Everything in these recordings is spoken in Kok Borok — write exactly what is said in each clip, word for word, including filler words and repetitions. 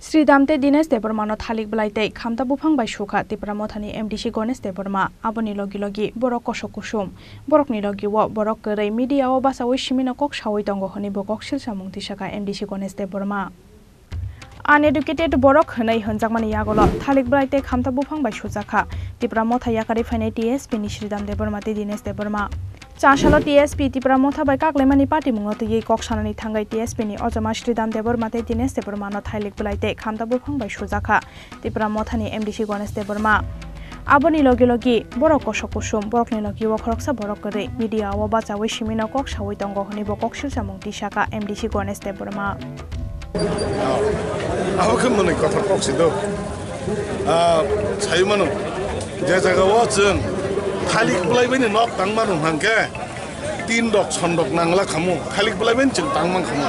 Sridham tei Dinesh Debbarma no thalik bwlai tei khamta buphang bai sukha Tipra Mothani M D C Ganesh Debbarma. Aboni logi logi borok kosok kusum, borokni logi o borok kwrwi media o bachaui simi no kok saui tongo hwnwi bo kok silsa mung tisakha M D C Ganesh Debbarma. Uneducated borok hwnwi hwnjakmani yagulo thalik bwlai tei khamta buphang bai sujakha Tipra Motha yakarwi phainai T S P ni Sridham Debbarma tei Dinesh Debbarma. Chasalo T S P Tipra Motha bai kaklaimani patimungno twiwi kok sanani thangwi T S P ni ojama Sridham Debbarma tei Dinesh Debbarma no thailik bwlai tei khamta buphang bai sujakha Tipra Mothani M D C Ganesh Debbarma. Aboni logi logi borok kosok kusum, borokni logi o khoroksa borok kwrwi media o bachaui simi no kok saui tongo hwnwi bo kok silsa mung tisakha M D C Ganesh Debbarma. Abo khe mwnwi kothor kok si do. Ah, sai mano, je jaga o chwng thalik bwlai bai ni nok tang mano hwnkhe, tin rok, son rok nangla khamu, thalik bwlai bai chwng tang man khamu.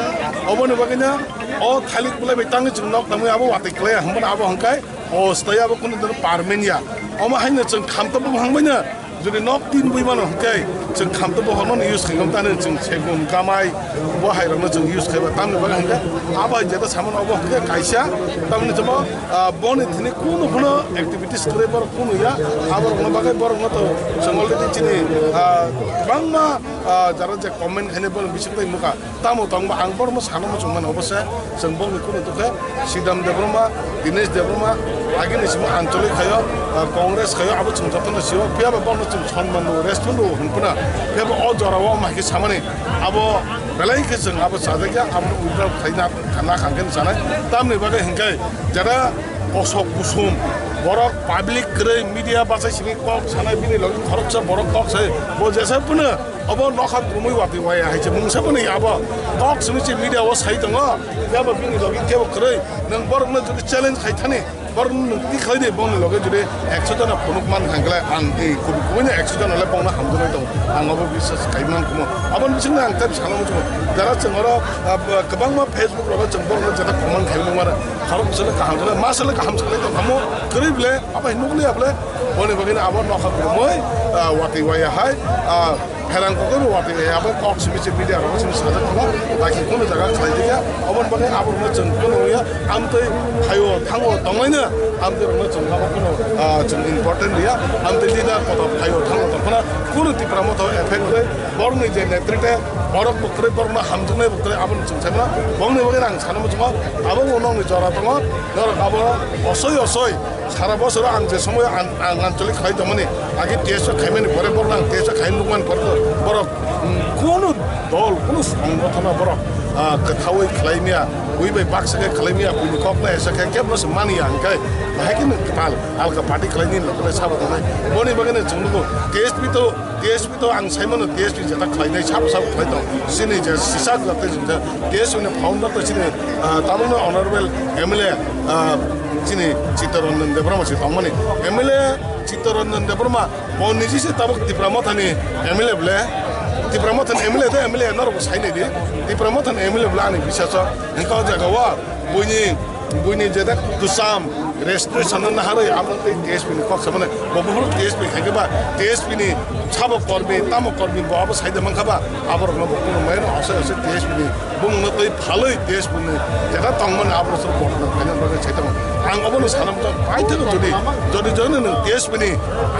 Oboni bagwi no o thalik bwlai bai tangwi chwng nok tangwi abo watwi klaiya, hwnba abo hwnkhai o staya abo kunu dino parmen ya. Omo haino chwng khamto bo hangbai no, jodi nok tin bui mano hwnkhe chwng khamto bo hormon use khaikam tani chwng segun kamai bo hai rokno chwng use khaiba tamni bagwi hwnkhe abo hai jeta samano obo hwnkhe kaisa tamni jabo, ah, boni thini kunu phano activities kwrwi borok kunu ya, abo rokno bagwi borokno to chwng already chini, ah, bangma, ah, jara je comment khainai borok bising tai nukha. Tamo tongba ang borokno sana muchung mano, obo se chwng bokni kunu tukhe Sridham Debbarma, Dinesh Debbarma, agini simi Anchalik khayo, ah, Congress khayo, abo chwng jotono sio, phiya ba bono chwng sonman rwo, respect rwo hwnphano, phiya ba o jora o ma khe samani, abo belai khe chwng abo chajakya, abo withdraw khaina, khana khangkhe sanai, tamni bagwi hwnkhe jara kosok kusum, borok public kwrwi media bachai simi kok sanai, bini logi khoroksa borok kok sai, bo jesa phano Obo nokha kwrwngwi watwi waya hai se mungsa bwni abo kok simi se media o sai tongo. Phiya bo bini logi kebo kwrwi. Nwng borokno jodi challenge khai thani, borok nwng twi khlai di, bongni loge jodi ekso jona phunuk man kha hwnkhe ang tei kubui kubui no ekso jona le bongno hamjaknai tongo. Ang obo biswas khai man kumo. Aboni bisingtwi ang tei sana muchungo. Jara chwng oro, ah, kwbangma Facebook rogo chwng borokno jeta comment khai mano. Khorok bwsalo kaham sanai, ma salo kaham sanai tong kha mo. Kwrwi ble, abo hai nukliya ble. Boni bagwi no abo nokha kwrwngwi, ah, watwi waya hai, ah, Pherang kokoi bo watwi abo kok simi se media rok simi sajak kha, bai khe kunu jaga khlai dikha, aboni bagwi aborokno chwng kunu ya, amtwi phaio thango tonglaino, amtwi rokno chwng abo kunu, ah, chwng important ya, amtwi leader kotor phaio thango tongphano kunu Tipra Motha effect rwi, borokni je netrite, borok bo kwrwi, borokno hamjaknai bo kwrwi, aboni chwng saimano, bongni bagwi ang sana muchungo, abo bo nokni jora tongo, norok abo osoi osoi. Sara bosoro ang je somoyo ang, ang anchalik khlai tongmani, agi T S F khaimani pore borok ang T S F khai nukmani pore borok, mm, kunu dol, kunu songgothano borok, ah, kwthaui khlai miya, bui bai baksa khe khlai miya, buini kokno esa khe kebno se mani ya, hwnkhe bahai khe nwng kwtal alka party khlai nini lokolai sabo tongnai. Boni bagwi no chwng nugo T S P to T S P to ang sai mano T S P jeta khlainai sabo sabo khlai tong. Chini je sisa gwlak tei jwngjal T S P ni founder to chini, ah, tabukno honorable M L A, ah, chini Chittaranjan Debbarma se tongmani. M L A Chittaranjan Debbarma bo niji se tabuk Tipra Mothani M L A ble. Tipra Mothani M L A de M L A norok bo sai nai di. Tipra Mothani M L A ble ani biswaso. Hwnkhe o jaga o buini Buini jeta kwcham registration no naharwi abo tei T S P ni kok samani bo buphuru T S P khaikhe ba T S P ni sabo kormi tamo kormi bo abo saida mankha ba aborokno bo kunu maino asai asai T S P ni bumungno twi phalwi T S P ni jeta tongmani aborok se botno khaina bagwi sai tongo. Ang obono sanam to paithakgo jodi jodi jodi nwng T S P ni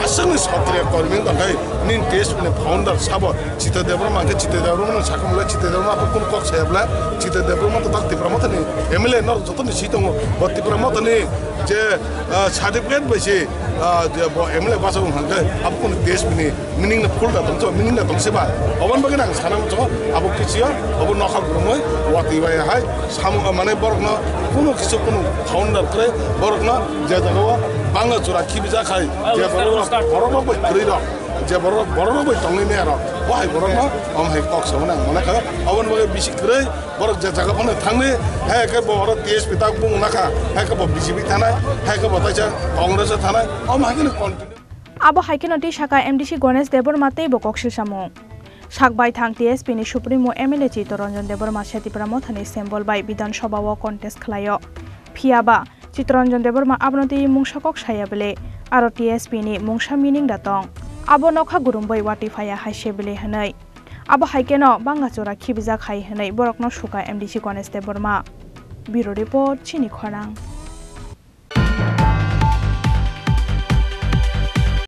aswkni sokriya kormi wngkha khe nini T S P ni founder sabo Chita Debbarma hwnkhe Chita Debbarma no sakha mole Chita Debbarma abo kunu kok saya bwle Chita Debbarma to tak Tipra Mothani M L A norok joto ni si tongo bo Tipra Mothani je, ah, certificate bai se, ah, je bo M L A bachai wng hwnkhe abo kunu T S P ni meaning no full da tong so meaning da tong se ba oboni bagwi ang sana muchungo abo kisiyo abo nokha kwrwngwi watwi bai hai samung mane borok no kunu kisa kunu founder kwrwi borok no je jaga o bangla chura khibijak hai je borok borok rok bai kwrwi rok. Je borok, borok rok bai tongwi maya rok, bo hai borok no, omo hai kok samani ang mane kha, oboni bagwi bisi kwrwi, borok je jaga phano thangni, hai khe bo oro T S P tak bung nakha, hai khe bo B J P thanai, hai khe bo taisa Congress o thanai, omo hai kheno continue. Abo hai kheno tei saka M D C Ganesh Debbarma tei bo kok silsamung. Sak baithang T S P ni Supremo M L A Chittaranjan Debbarma se Tipra Mothani symbol bai Bidhan Sabha o contest khlaio. Phiya ba, Chittaranjan Debbarma abono twiwi mungsa kok saya bele, aro T S P ni mungsa meaning da tong. Abo nokha gurumbai watwi phaiya hai se bele hwnwi. Abo hai kheno bangla chura khibijak hai hwnwi borokno sukha M D C Ganesh Debbarma. Bureau Report, Chini Khorang.